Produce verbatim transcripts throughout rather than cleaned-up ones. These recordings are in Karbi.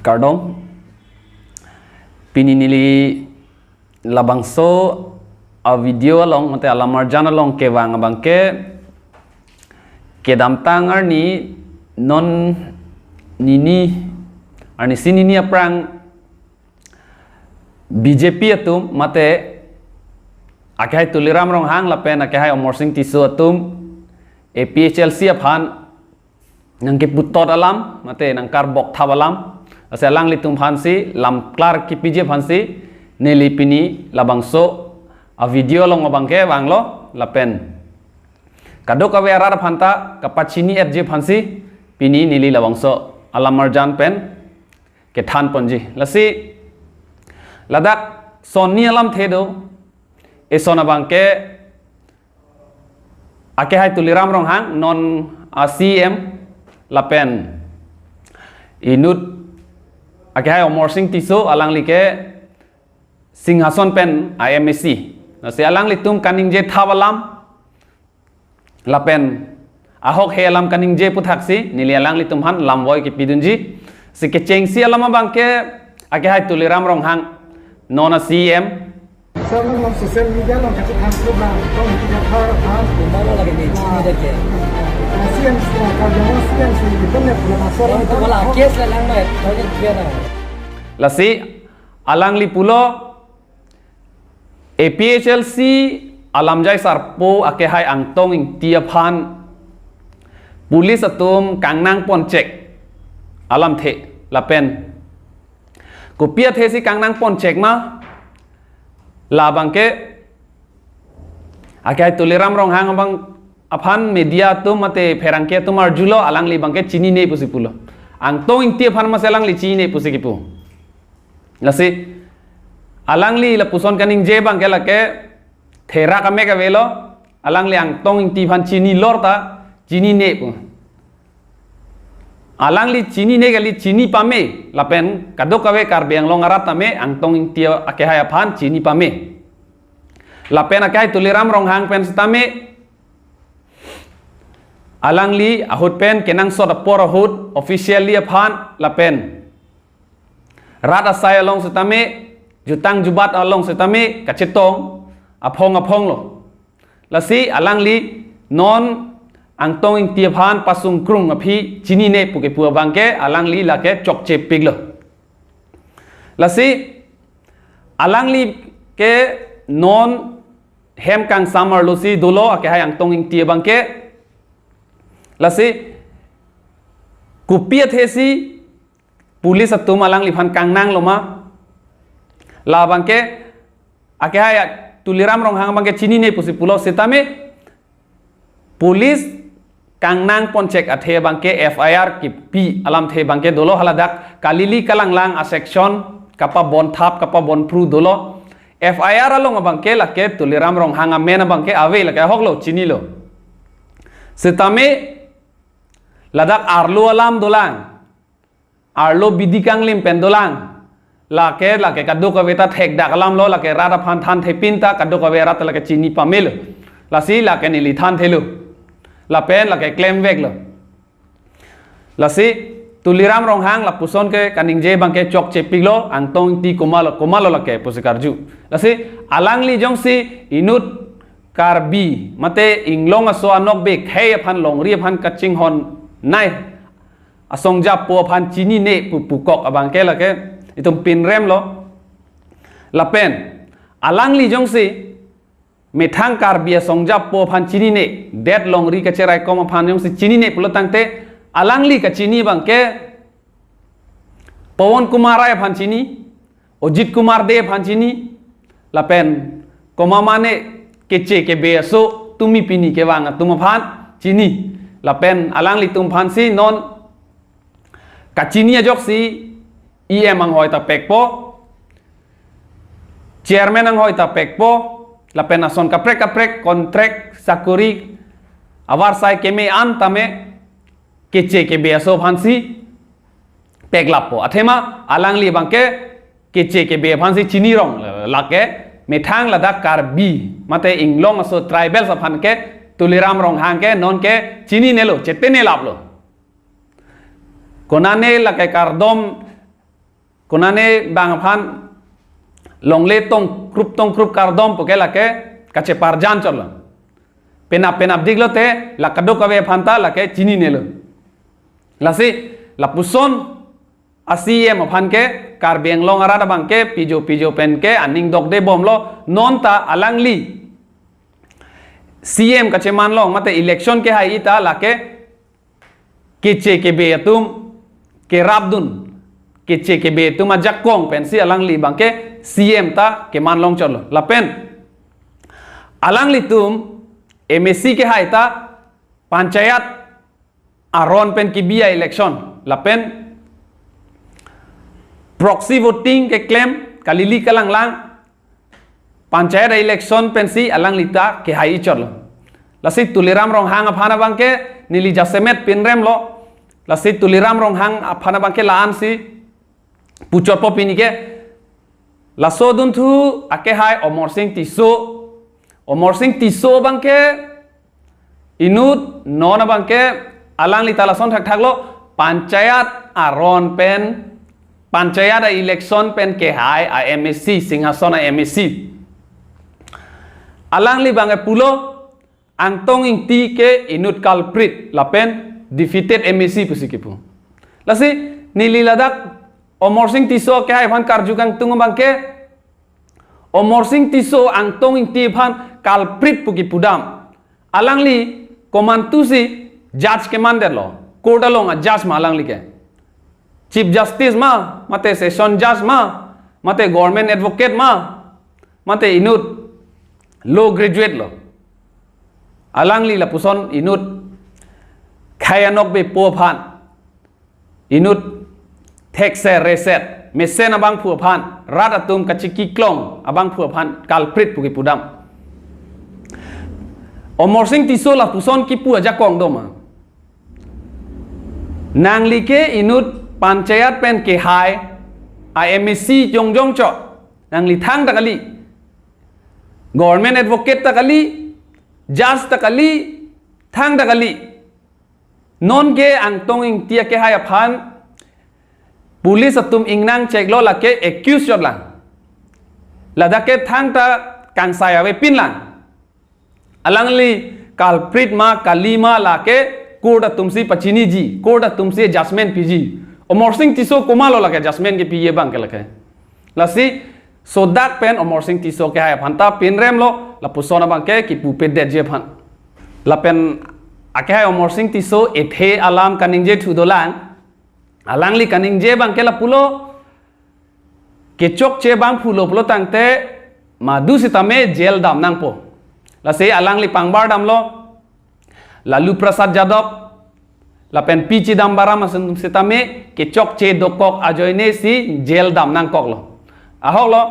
Kardom. Pini neli labangso a video along, mate alamarjan along kevang abangke, kedamtang arni non nini, arnisi nini aphrang B J P atum, mate akehai Tuliram Ronghang lapen akehai Amarsing Tisso atum A P H L C aphan nangkeputot alam, mate nangkarbok thap alam, lasi alanglitum aphansi lamklar kipiji aphansi neli pini labangso a video along abangke vanglo, lapen kadokave arat aphanta kapachini-etji aphansi pini neli labangso alamarjan pen kethan ponji. Lasi ladak sonni alamthe do, eson abangke akehai Tuliram Ronghang non a C M lapen inut akehai Amarsing Tisso, alangli ke Singhason pen a M A C. Lasi alanglitum kaningje thap alam lapen ahok he alam kaningje aputhaksi neli alanglitum aphan lamvoi kipidunji. Si kechengsi alam abangke akehai Tuliram Ronghang non a C M. Sir, nang social media along kachethan thek lang, tong kita thar thar. Mana lagi ni, sini deh ke. C M, kalau jangan C M sih, itu nih punya masuk. Orang itu malah case lah lang mai, tahu dia na. Lasi alangli pulo A P H L C alamjai sarpo akehai Angtong Ingti aphan police atum kangnang ponchek alamthe, lapen kopi athesi kangnang ponchek ma, labangke akehai Tuliram Ronghang abang aphan media atum mate pherangke atum arjulo, alangli abangke chinine pusi pulo. Angtong Ingti aphan masi alangli chinine pusi kipu. Lasi alangli lapuson kaningje abangke lake therak amek avelo, alangli Angtong Ingti aphan chini lor ta chinine pu. Alangli chinine kali, chini pame, lapen kadokave Karbi Anglong arat tame Angtong Ingti akehai aphan chini pame. Lapen akehai Tuliram Ronghang pen setame alangli ahut pen kenangsot apor ahut officially aphan lapen rat asai along setame, jutang jubat along setame kachetong aphong aphong lo. Lasi alangli non Angtong Ingti aphan pasungkrung aphi chinine pu kepu abangke alangli lake chokche piklo. Lasi alangli ke non hem kangsam arlosi dolo akehai Angtong Ingti abangke. Lasi kopi athesi police atum alangliphan kangnang loma, labangke akehai Tuliram Ronghang abangke chinine pusi pulo setame police kangnang ponchek athe abangke F I R kipi alamthe abangke dolo, haladak kalili kalanglang a section kapabon thap kapabon phru dolo. F I R along abangke lake Tuliram Ronghang amen abangke ave, lake ahoklo, chinilo. Setame ladak arlo alam dolang, arlo bidi kanglim pen dolang. Lake, lake kadokave ta thekdak alamlo, lake rat aphan thanthepin ta kadokave rat lake chini pamelo. Lasi lake neli thanthelo. Lapen lake klemveklo. Lasi Tuliram Ronghang lapuson ke kaningje abangke chokche piklo, Angtong Ingti komatlo, komatlo lake pusi karju. Lasi alangli jongsi inut Karbi mate inglong aso anokbe khei aphan longri aphan kachinghon nai asong japo aphan chinine pu pukok abangke lake itum pinremlo. Lapen alangli jongsi methang Karbi asong japo aphan chinine, det longri kacheraikom aphan jongsi chinine pulo tangte, alangli kachini abangke Pawan Kumar Rai aphan chini, Ajit Kumar Dey aphan chini, lapen komat mane keche kebe aso tumi pini kevang atum aphan chini. Lapen alanglitum aphansi non kachini ajoksi E M anghoi ta pekpo, chairman anghoi ta pekpo, lapen ason kaprek kaprek contract sakori avarsai keme an tame keche kebe aso aphansi peklappo. Athema alangli abangke keche kebe aphansi chinirong, lake methang ladak Karbi mate inglong aso tribals aphan ke Tuliram Ronghang ke non ke chininelo, chetenelaplo. Konane lake kardom konane bang aphan longle tongkrup tongkrup kardom puke lake kacheparjan chotlo. Penap penapdik lote la kadokave aphan ta lake chininelo. Lasi lapuson a-C E M aphan ke Karbi Anglong arat abang ke pijo pijo pen ke aning dokde bomlo, nonta alangli C E M kacheman long mate election kehai-i ta lake keche kebe atum kerapdun, keche kebe atum ajakong pensi alangli abang ke C E M ta keman long chotlo. Lapen alanglitum M A C kehai ta panchayat aron pen kebi a-election lapen proxy voting keklem kalili kalanglang panchayat a-election pensi alangli ta kehai-i chotlo. Lasi Tuliram Ronghang aphan abang ke neli jasemet pinremlo. Lasi Tuliram Ronghang aphan abang ke la-ansi puchotpo pini ke. Laso adunthu akehai Amarsing Tisso. Amarsing Tisso abang ke inut non abang ke alangli ta lason thakthaklo, panchayat aron pen, panchayat a-election pen kehai a-M A C, Singhason a-M A C. Alangli abang ke pulo, Angtong Ingti ke inut culprit lapen defeated M A C pusi kipu. Lasi neli ladak Amarsing Tisso kehai aphan karju kangtung abang ke, Amarsing Tisso Angtong Ingti aphan culprit pu kipudam. Alangli komantusi judge kemandetlo. Court along a-judge ma alangli ke? Chief Justice ma, mate Session Judge ma, mate Government Advocate ma, mate inut law graduate lo. Alangli lapuson inut khei anokbe po aphan, inut thekser reset mesen abangphu aphan, rat atum kachiki klong abangphu aphan culprit pu kipudam. Amarsing Tisso lapuson kipu ajakong doma? Nangli ke inut panchayat pen kehai a-M A C jongjong chot. Nangli thangta kali. Government Advocate ta kali, judge ta kali, thangta kali. Non ke Angtong Ingti akehai aphan police atum ingnang cheklo, lake accuse chotlang. Ladak ke thangta kangsai avepinlang. Alangli culprit ma kali ma lake court atumsi pachiniji, court atumsi judgment piji. Amarsing Tisso komatlo lake judgment kepiji abang ke lake? Lasi sodak pen Amarsing Tisso kehai aphan ta pinremlo, lapuson abang ke kipu pedetji aphan. Lapen akehai Amarsing Tisso ethe alam kaningje thu dolang. Alangli kaningje abang ke lapulo, kechokche abangphu lo pulo tangte madu sitame jail dam nangpo. Lasi alangli pangbar damlo, Lalu Prasad Yadav lapen P Chidambaram ason sitame kechokche dokok ajoine si jail dam nangkoklo. Ahoklo,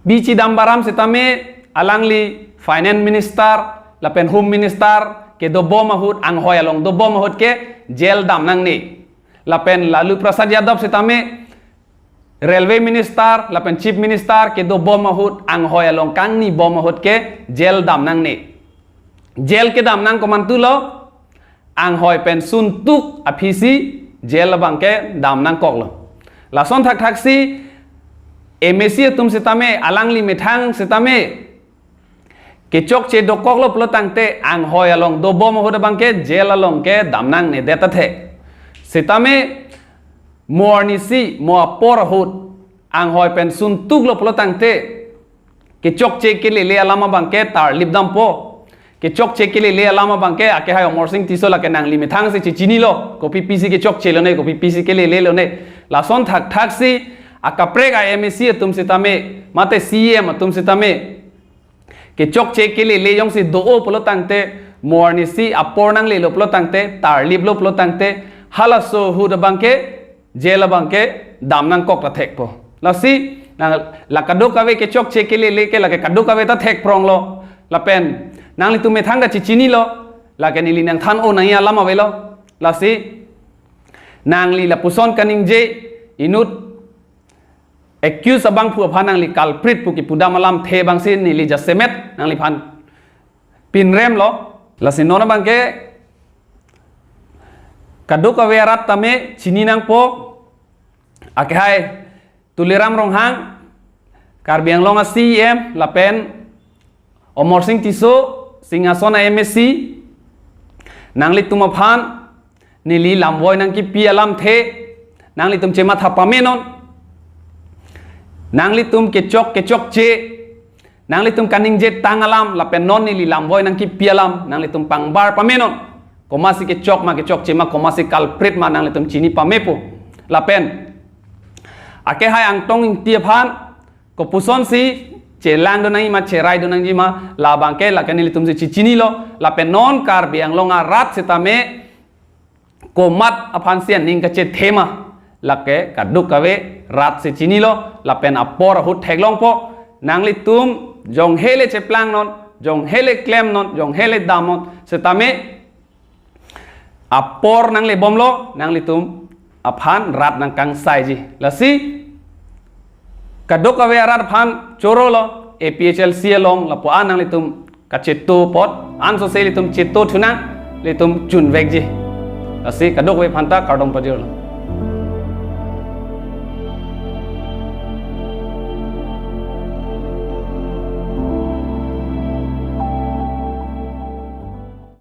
P Chidambaram sitame alangli Finance Minister lapen Home Minister kedobom ahut, anghoi along dobom ahut ke jail dam nangne. Lapen Lalu Prasad Yadav sitame Railway Minister lapen Chief Minister kedobom ahut, anghoi along kangnibom ahut ke jail dam nangne. Jail kedam nang komantulo? Anghoi pen suntuk aphisi jail abang ke dam nangkoklo. Lason thakthaksi M A C atum sitame, alangli methang sitame kechokche dokoklo pulo tangte anghoi along dobom ahut abang ke jail along ke dam nangnedet athe. Sitame mo arnisi mo apor ahut anghoi pen suntuklo pulo tangte kechokche kelele alam abang ke tarlip dampo. Kechokche kelele alam abang ke akehai Amarsing Tisso lake nangli methangsi chechinilo, kopi pisi kechokche lone, kopi pisi kelele lone. Lason thakthaksi akaprek a-M A C atum sitame mate C E M atum sitame kechokche kelele jongsi do-o pulo tangte, mo arnisi apor nanglelo pulo tangte, tarliplo pulo tangte, halaso ahut abang ke jail abang ke dam nangkok ta thekpo. Lasi nang la kadokave kechokche kelele ke lake kadokave ta thekpronglo. Lapen nanglitum methang ta chechinilo, lake neli nangthan-o nangji alam avelo. Lasi nangli lapuson kaningje, inut accuse abangphu aphan nangli culprit pu kipudam alamthe abangsi neli jasemet nangliphan pinremlo. Lasi non abang ke kadokave arat tame chini nangpo, Akehai Tuliram Ronghang, Karbi Anglong a C E M, lapen Amarsing Tisso, Singhason a M A C, nanglitum aphan neli lamvoi nangkipi alamthe nanglitum chematha pamenon. Nanglitum kechok kechokche, nanglitum kaningje tang alam lapen non neli lamvoi nangkipi alam nanglitum pangbar pamenon. Komatsi kechok ma kechokche ma, komatsi culprit ma nanglitum chini pamepo. Lapen akehai Angtong Ingti aphan kopusonsi chelangdun nangji ma, cheraidun nangji ma, labangke lake nelitumsi chechinilo. Lapen non Karbi Anglong arat setame komat aphansi aning kachethe ma, lake kadokave rat si chinilo. Lapen apor ahut theklongpo. Nanglitum jonghele cheplangnon, jonghele klemnon, jonghele damnon, setame apor nanglebomlo, nanglitum aphan rat nangkangsaiji. Lasi kadokave arat aphan chorolo, A P H L C along lapu-an nanglitum kacheto apot, ansose ilitum cheto thunang, ilitum chunvekji. Lasi kadokave aphanta kardom pajirlo.